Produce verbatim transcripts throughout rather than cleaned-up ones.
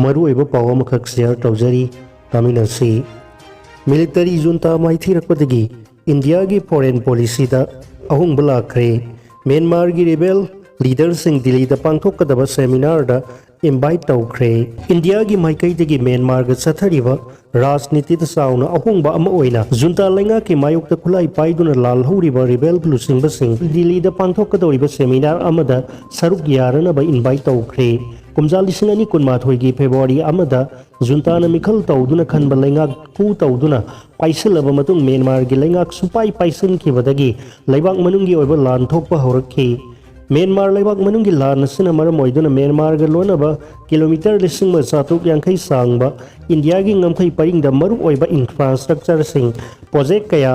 ꯃꯔꯨꯑꯣꯏꯕ ꯄꯥꯎ ꯑꯃꯈꯛ ꯁꯤꯌꯔ ꯇꯧꯖꯔꯤ, ꯇꯥꯃꯤꯟꯅꯁꯤ꯫ ꯃꯤꯂꯤꯇꯔꯤ ꯖꯨꯟꯇꯥ ꯃꯥꯏꯊꯤꯔꯛꯄꯗꯒꯤ ꯏꯟꯗꯤꯌꯥꯒꯤ ꯐꯣꯔꯦꯟ ꯄꯣꯂꯤꯁꯤꯗ ꯑꯍꯣꯡꯕ ꯂꯥꯛꯈ꯭ꯔꯦ꯫ ꯃ꯭ꯌꯥꯟꯃꯥꯔꯒꯤ ꯔꯤꯕꯦꯜ ꯂꯤꯗꯔꯁꯤꯡ ꯗꯤꯜꯂꯤꯗ ꯄꯥꯡꯊꯣꯛꯀꯗꯕ ꯁꯦꯃꯤꯅꯥꯔꯗ ꯏꯟꯚꯥꯏꯠ ꯇꯧꯈ꯭ꯔꯦ꯫ ꯏꯟꯗꯤꯌꯥꯒꯤ ꯃꯥꯏꯀꯩꯗꯒꯤ ꯃ꯭ꯌꯥꯟꯃꯥꯔꯒ ꯆꯠꯊꯔꯤꯕ ꯔꯥꯖꯅꯤꯇꯤꯗ ꯆꯥꯎꯅ ꯑꯍꯣꯡꯕ ꯑꯃ ꯑꯣꯏꯅ ꯖꯨꯟꯇꯥ ꯂꯩꯉꯥꯛꯀꯤ ꯃꯥꯌꯣꯛꯇ ꯈꯨꯠꯂꯥꯏ ꯄꯥꯏꯗꯨꯅ ꯂꯥꯜꯍꯧꯔꯤꯕ ꯔꯤꯕꯦꯜ ꯂꯨꯆꯤꯡꯕꯁꯤꯡ ꯗꯤꯜꯂꯤꯗ ꯄꯥꯡꯊꯣꯛꯀꯗꯧꯔꯤꯕ ꯁꯦꯃꯤꯅꯥꯔ ꯑꯃꯗ ꯁꯔꯨꯛ ꯌꯥꯔꯅꯕ ꯏꯟꯚꯥꯏꯠ ꯇꯧꯈ꯭ꯔꯦ꯫ ꯀꯨꯝꯖꯥ ꯂꯤꯁꯤꯡ ꯑꯅꯤ ꯀꯨꯟꯃꯥꯊꯣꯏꯒꯤ ꯐꯦꯕ꯭ꯔꯨꯋꯥꯔꯤ ꯑꯃꯗ ꯖꯨꯟꯇꯥꯅ ꯃꯤꯈꯜ ꯇꯧꯗꯨꯅ ꯈꯟꯕ ꯂꯩꯉꯥꯛ coup ꯇꯧꯗꯨꯅ ꯄꯥꯏꯁꯤꯜꯂꯕ ꯃꯇꯨꯡ ꯃ꯭ꯌꯥꯟꯃꯥꯔꯒꯤ ꯂꯩꯉꯥꯛ ꯁꯨꯄꯥꯏ ꯄꯥꯏꯁꯤꯟꯈꯤꯕꯗꯒꯤ ꯂꯩꯕꯥꯛ ꯃꯅꯨꯡꯒꯤ ꯑꯣꯏꯕ ꯂꯥꯟ ꯊꯣꯛꯄ ꯍꯧꯔꯛꯈꯤ꯫ ꯃ꯭ꯌꯥꯟꯃꯥꯔ ꯂꯩꯕꯥꯛ ꯃꯅꯨꯡꯒꯤ ꯂꯥꯟ ꯑꯁꯤꯅ ꯃꯔꯝ ꯑꯣꯏꯗꯨꯅ ꯃ꯭ꯌꯥꯟꯃꯥꯔꯒ ꯂꯣꯟꯅꯕ ꯀꯤꯂꯣꯃꯤꯇꯔ ꯂꯤꯁꯤꯡ ꯑꯃ ꯆꯥꯇ꯭ꯔꯨꯛ ꯌꯥꯡꯈꯩ ꯁꯥꯡꯕ ꯏꯟꯗꯤꯌꯥꯒꯤ ꯉꯝꯈꯩ ꯄꯔꯤꯡꯗ ꯃꯔꯨꯑꯣꯏꯕ ꯏꯟꯐ꯭ꯔꯥꯁ꯭ꯇ꯭ꯔꯛꯆꯔꯁꯤꯡ, ꯄ꯭ꯔꯣꯖꯦꯛ ꯀꯌꯥ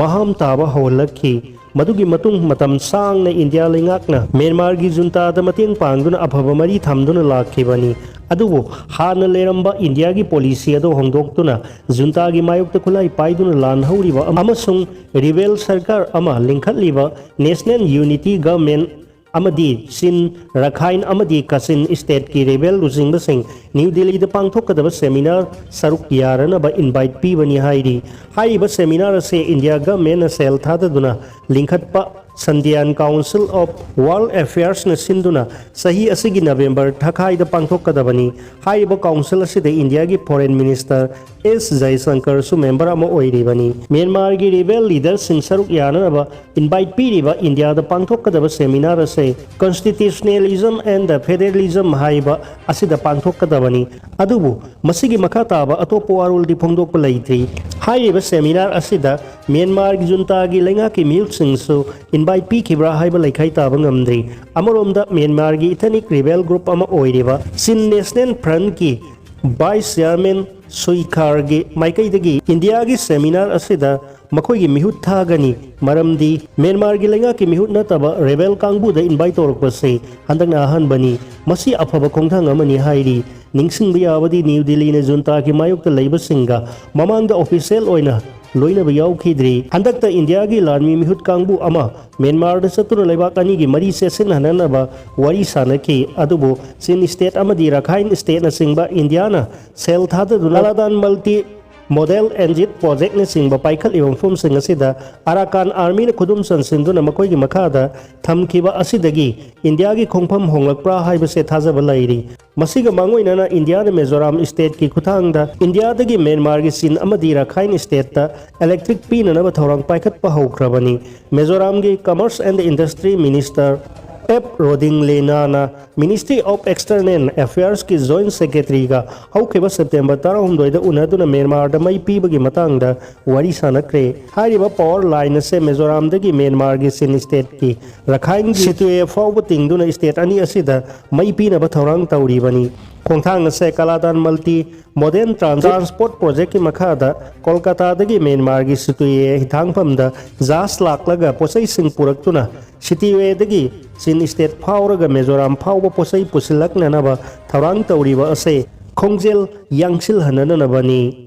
ꯃꯍꯥꯝ ꯇꯥꯕ ꯍꯧꯍꯜꯂꯛꯈꯤ꯫ ꯃꯗꯨꯒꯤ ꯃꯇꯨꯡ ꯃꯇꯝ ꯁꯥꯡꯅ ꯏꯟꯗꯤꯌꯥ ꯂꯩꯉꯥꯛꯅ ꯃ꯭ꯌꯥꯟꯃꯥꯔꯒꯤ ꯖꯨꯟꯇꯥꯗ ꯃꯇꯦꯡ ꯄꯥꯡꯗꯨꯅ ꯑꯐꯕ ꯃꯔꯤ ꯊꯝꯗꯨꯅ ꯂꯥꯛꯈꯤꯕꯅꯤ꯫ ꯑꯗꯨꯕꯨ ꯍꯥꯟꯅ ꯂꯩꯔꯝꯕ ꯏꯟꯗꯤꯌꯥꯒꯤ ꯄꯣꯂꯤꯁꯤ ꯑꯗꯨ ꯍꯣꯡꯗꯣꯛꯇꯨꯅ ꯖꯨꯟꯇꯥꯒꯤ ꯃꯥꯌꯣꯛꯇ ꯈꯨꯠꯂꯥꯏ ꯄꯥꯏꯗꯨꯅ ꯂꯥꯟ ꯍꯧꯔꯤꯕ ꯑꯃꯁꯨꯡ ꯔꯤꯕꯦꯜ ꯁꯔꯀꯥꯔ ꯑꯃ ꯂꯤꯡꯈꯠꯂꯤꯕ ꯅꯦꯁꯅꯦꯜ ꯌꯨꯅꯤꯇꯤ ꯒꯚꯔꯟꯃꯦꯟꯠ ꯑꯃꯗꯤ ꯆꯤꯟ, ꯔꯈꯥꯏꯟ ꯑꯃꯗꯤ ꯀꯥꯆꯤꯟ ꯁ꯭ꯇꯦꯠꯀꯤ ꯔꯤꯕꯦꯜ ꯂꯨꯆꯤꯡꯕꯁꯤꯡ ꯅ꯭ꯌꯨ ꯗꯤꯜꯂꯤꯗ ꯄꯥꯡꯊꯣꯛꯀꯗꯕ ꯁꯦꯃꯤꯅꯥꯔ ꯁꯔꯨꯛ ꯌꯥꯔꯅꯕ ꯏꯟꯚꯥꯏꯠ ꯄꯤꯕꯅꯤ ꯍꯥꯏꯔꯤ꯫ ꯍꯥꯏꯔꯤꯕ ꯁꯦꯃꯤꯅꯥꯔ ꯑꯁꯤ ꯏꯟꯗꯤꯌꯥ ꯒꯚꯔꯟꯃꯦꯟꯠꯅ ꯁꯦꯜ ꯊꯥꯗꯗꯨꯅ ꯂꯤꯡꯈꯠꯄ ꯁꯟꯗꯤꯌꯥꯟ ꯀꯥꯎꯟꯁꯤꯜ ꯑꯣꯐ ꯋꯥꯔꯜꯗ ꯑꯦꯐꯤꯌꯔꯁꯅ ꯁꯤꯟꯗꯨꯅ ꯆꯍꯤ ꯑꯁꯤꯒꯤ ꯅꯕꯦꯝꯕꯔ ꯊꯥꯈꯥꯏꯗ ꯄꯥꯡꯊꯣꯛꯀꯗꯕꯅꯤ꯫ ꯍꯥꯏꯔꯤꯕ ꯀꯥꯎꯟꯁꯤꯜ ꯑꯁꯤꯗ ꯏꯟꯗꯤꯌꯥꯒꯤ ꯐꯣꯔꯦꯟ ꯃꯤꯅꯤꯁꯇꯔ ꯑꯦꯁ ꯖꯌꯁꯪꯀꯔꯁꯨ ꯃꯦꯝꯕꯔ ꯑꯃ ꯑꯣꯏꯔꯤꯕꯅꯤ꯫ ꯃ꯭ꯌꯥꯟꯃꯥꯔꯒꯤ ꯔꯤꯕꯦꯜ ꯂꯤꯗꯔꯁꯤꯡ ꯁꯔꯨꯛ ꯌꯥꯅꯅꯕ ꯏꯟꯚꯥꯏꯠ ꯄꯤꯔꯤꯕ ꯏꯟꯗꯤꯌꯥꯗ ꯄꯥꯡꯊꯣꯛꯀꯗꯕ ꯁꯦꯃꯤꯅꯥꯔ ꯑꯁꯤ Constitutionalism and the Federalism ꯍꯥꯏꯕ ꯑꯁꯤꯗ ꯄꯥꯡꯊꯣꯛꯀꯗꯕꯅꯤ꯫ ꯑꯗꯨꯕꯨ ꯃꯁꯤꯒꯤ ꯃꯈꯥ ꯇꯥꯕ ꯑꯇꯣꯞꯄ ꯋꯥꯔꯣꯜꯗꯤ ꯐꯣꯡꯗꯣꯛꯄ ꯂꯩꯇ꯭ꯔꯤ꯫ ꯍꯥꯏꯔꯤꯕ ꯁꯦꯃꯤꯅꯥꯔ ꯑꯁꯤꯗ ꯃ꯭ꯌꯥꯟꯃꯥꯔꯒꯤ ꯖꯨꯟꯇꯥꯒꯤ ꯂꯩꯉꯥꯛꯀꯤ ꯃꯤꯍꯨꯠꯁꯤꯡꯁꯨ ꯏꯟꯚꯥꯏꯠ ꯄꯤꯈꯤꯕ꯭ꯔꯥ ꯍꯥꯏꯕ ꯂꯩꯈꯥꯏ ꯇꯥꯕ ꯉꯝꯗ꯭ꯔꯤ꯫ ꯑꯃꯔꯣꯝꯗ ꯃ꯭ꯌꯥꯟꯃꯥꯔꯒꯤ ꯏꯊꯅꯤꯛ ꯔꯤꯕꯦꯜ ꯒ꯭ꯔꯨꯞ ꯑꯃ ꯑꯣꯏꯔꯤꯕ ꯆꯤꯟ ꯅꯦꯁꯅꯦꯜ ꯐ꯭ꯔꯟꯠꯀꯤ ꯚꯥꯏꯁ ꯆꯤꯌꯥꯔꯃꯦꯟ ꯁꯨꯏꯈꯥꯔꯒꯤ ꯃꯥꯏꯀꯩꯗꯒꯤ ꯏꯟꯗꯤꯌꯥꯒꯤ ꯁꯦꯃꯤꯅꯥꯔ ꯑꯁꯤꯗ ꯃꯈꯣꯏꯒꯤ ꯃꯤꯍꯨꯠ ꯊꯥꯒꯅꯤ, ꯃꯔꯝꯗꯤ ꯃ꯭ꯌꯥꯟꯃꯥꯔꯒꯤ ꯂꯩꯉꯥꯛꯀꯤ ꯃꯤꯍꯨꯠ ꯅꯠꯇꯕ ꯔꯦꯕꯦꯜ ꯀꯥꯡꯕꯨꯗ ꯏꯟꯚꯥꯏꯠ ꯇꯧꯔꯛꯄꯁꯤ ꯍꯟꯗꯛꯅ ꯑꯍꯥꯟꯕꯅꯤ꯫ ꯃꯁꯤ ꯑꯐꯕ ꯈꯣꯡꯊꯥꯡ ꯑꯃꯅꯤ ꯍꯥꯏꯔꯤ꯫ ꯅꯤꯡꯁꯤꯡꯕ ꯌꯥꯕꯗꯤ ꯅ꯭ꯌꯨ ꯗꯤꯜꯂꯤꯅ ꯖꯨꯟꯇꯥꯒꯤ ꯃꯥꯌꯣꯛꯇ ꯂꯩꯕꯁꯤꯡꯒ ꯃꯃꯥꯡꯗ ꯑꯣꯐꯤꯁꯤꯌꯦꯜ ꯑꯣꯏꯅ ꯂꯣꯏꯅꯕ ꯌꯥꯎꯈꯤꯗ꯭ꯔꯤ꯫ ꯍꯟꯗꯛꯇ ꯏꯟꯗꯤꯌꯥꯒꯤ ꯂꯥꯟꯃꯤ ꯃꯤꯍꯨꯠ ꯀꯥꯡꯕꯨ ꯑꯃ ꯃ꯭ꯌꯥꯟꯃꯥꯔꯗ ꯆꯠꯇꯨꯅ ꯂꯩꯕꯥꯛ ꯑꯅꯤꯒꯤ ꯃꯔꯤ ꯆꯦꯠꯁꯤꯟꯍꯟꯅꯅꯕ ꯋꯥꯔꯤ ꯁꯥꯟꯅꯈꯤ, ꯑꯗꯨꯕꯨ ꯆꯤꯟ ꯁ꯭ꯇꯦꯠ ꯑꯃꯗꯤ ꯔꯈꯥꯏꯟ ꯁ꯭ꯇꯦꯠꯅꯆꯤꯡꯕ ꯏꯟꯗꯤꯌꯥꯅ ꯁꯦꯜ ꯊꯥꯗꯗꯨꯅ ꯀꯥꯂꯥꯗꯥꯟ ꯃꯜꯇꯤ ꯃꯣꯗꯦꯜ ꯑꯦꯟꯖꯤꯠ ꯄ꯭ꯔꯣꯖꯦꯛꯅꯆꯤꯡꯕ ꯄꯥꯏꯈꯠꯂꯤꯕ ꯃꯐꯝꯁꯤꯡ ꯑꯁꯤꯗ ꯑꯔꯥꯀꯥꯟ ꯑꯥꯔꯃꯤꯅ ꯈꯨꯗꯨꯝ ꯆꯟꯁꯤꯟꯗꯨꯅ ꯃꯈꯣꯏꯒꯤ ꯃꯈꯥꯗ ꯊꯝꯈꯤꯕ ꯑꯁꯤꯗꯒꯤ ꯏꯟꯗꯤꯌꯥꯒꯤ ꯈꯣꯡꯐꯝ ꯍꯣꯡꯂꯛꯄ꯭ꯔꯥ ꯍꯥꯏꯕꯁꯦ ꯊꯥꯖꯕ ꯂꯩꯔꯤ꯫ ꯃꯁꯤꯒ ꯃꯥꯡꯑꯣꯏꯅꯅ ꯏꯟꯗꯤꯌꯥꯅ ꯃꯤꯖꯣꯔꯥꯝ ꯁ꯭ꯇꯦꯠꯀꯤ ꯈꯨꯠꯊꯥꯡꯗ ꯏꯟꯗꯤꯌꯥꯗꯒꯤ ꯃ꯭ꯌꯥꯟꯃꯥꯔꯒꯤ ꯆꯤꯟ ꯑꯃꯗꯤ ꯔꯈꯥꯏꯟ ꯁ꯭ꯇꯦꯠꯇ ꯏꯂꯦꯛꯇ꯭ꯔꯤꯛ ꯄꯤꯅꯅꯕ ꯊꯧꯔꯥꯡ ꯄꯥꯏꯈꯠꯄ ꯍꯧꯈ꯭ꯔꯕꯅꯤ꯫ ꯃꯤꯖꯣꯔꯥꯝꯒꯤ commerce and industry minister F ꯔꯣꯗꯤꯡꯂꯦꯅꯥꯅ ꯃꯤꯅꯤꯁꯇ꯭ꯔꯤ ꯑꯣꯐ ꯑꯦꯛꯁꯇꯔꯅꯦꯜ ꯑꯦꯐꯤꯌꯔꯁꯀꯤ ꯖꯣꯏꯟꯠ ꯁꯦꯀ꯭ꯔꯦꯇꯔꯤꯒ ꯍꯧꯈꯤꯕ ꯁꯦꯞꯇꯦꯝꯕꯔ ꯇꯔꯥꯍꯨꯝꯗꯣꯏꯗ ꯎꯅꯗꯨꯅ ꯃ꯭ꯌꯥꯟꯃꯥꯔꯗ ꯃꯩ ꯄꯤꯕꯒꯤ ꯃꯇꯥꯡꯗ ꯋꯥꯔꯤ ꯁꯥꯟꯅꯈ꯭ꯔꯦ꯫ ꯍꯥꯏꯔꯤꯕ ꯄꯥꯋꯔ ꯂꯥꯏꯟ ꯑꯁꯦ ꯃꯤꯖꯣꯔꯥꯝꯗꯒꯤ ꯃ꯭ꯌꯥꯟꯃꯥꯔꯒꯤ ꯆꯤꯟ ꯁ꯭ꯇꯦꯠꯀꯤ ꯔꯈꯥꯏꯟꯒꯤ ꯁꯤꯇꯨꯋꯦ ꯐꯥꯎꯕ ꯇꯤꯡꯗꯨꯅ ꯁ꯭ꯇꯦꯠ ꯑꯅꯤ ꯑꯁꯤꯗ ꯃꯩ ꯄꯤꯅꯕ ꯊꯧꯔꯥꯡ ꯇꯧꯔꯤꯕꯅꯤ꯫ ꯈꯣꯡꯊꯥꯡ ꯑꯁꯦ ꯀꯥꯂꯥꯗꯥꯟ ꯃꯜꯇꯤ ꯃꯣꯗꯦꯜ ꯇ꯭ꯔꯥꯟꯁ-, ꯇ꯭ꯔꯥꯟꯁꯄꯣꯔꯠ ꯄ꯭ꯔꯣꯖꯦꯛꯀꯤ ꯃꯈꯥꯗ ꯀꯣꯜꯀꯥꯇꯥꯗꯒꯤ ꯃ꯭ꯌꯥꯟꯃꯥꯔꯒꯤ ꯁꯤꯇꯨꯋꯦ ꯍꯤꯊꯥꯡꯐꯝꯗ ꯖꯍꯥꯖ ꯂꯥꯛꯂꯒ ꯄꯣꯠꯆꯩꯁꯤꯡ ꯄꯨꯔꯛꯇꯨꯅ ꯁꯤꯇꯨꯋꯦꯗꯒꯤ ꯆꯤꯟ ꯁ꯭ꯇꯦꯠ ꯐꯥꯎꯔꯒ ꯃꯤꯖꯣꯔꯥꯝ ꯐꯥꯎꯕ ꯄꯣꯠꯆꯩ ꯄꯨꯁꯤꯜꯂꯛꯅꯅꯕ ꯊꯧꯔꯥꯡ ꯇꯧꯔꯤꯕ ꯑꯁꯦ ꯈꯣꯡꯖꯦꯜ ꯌꯥꯡꯁꯤꯜꯍꯟꯅꯅꯕꯅꯤ꯫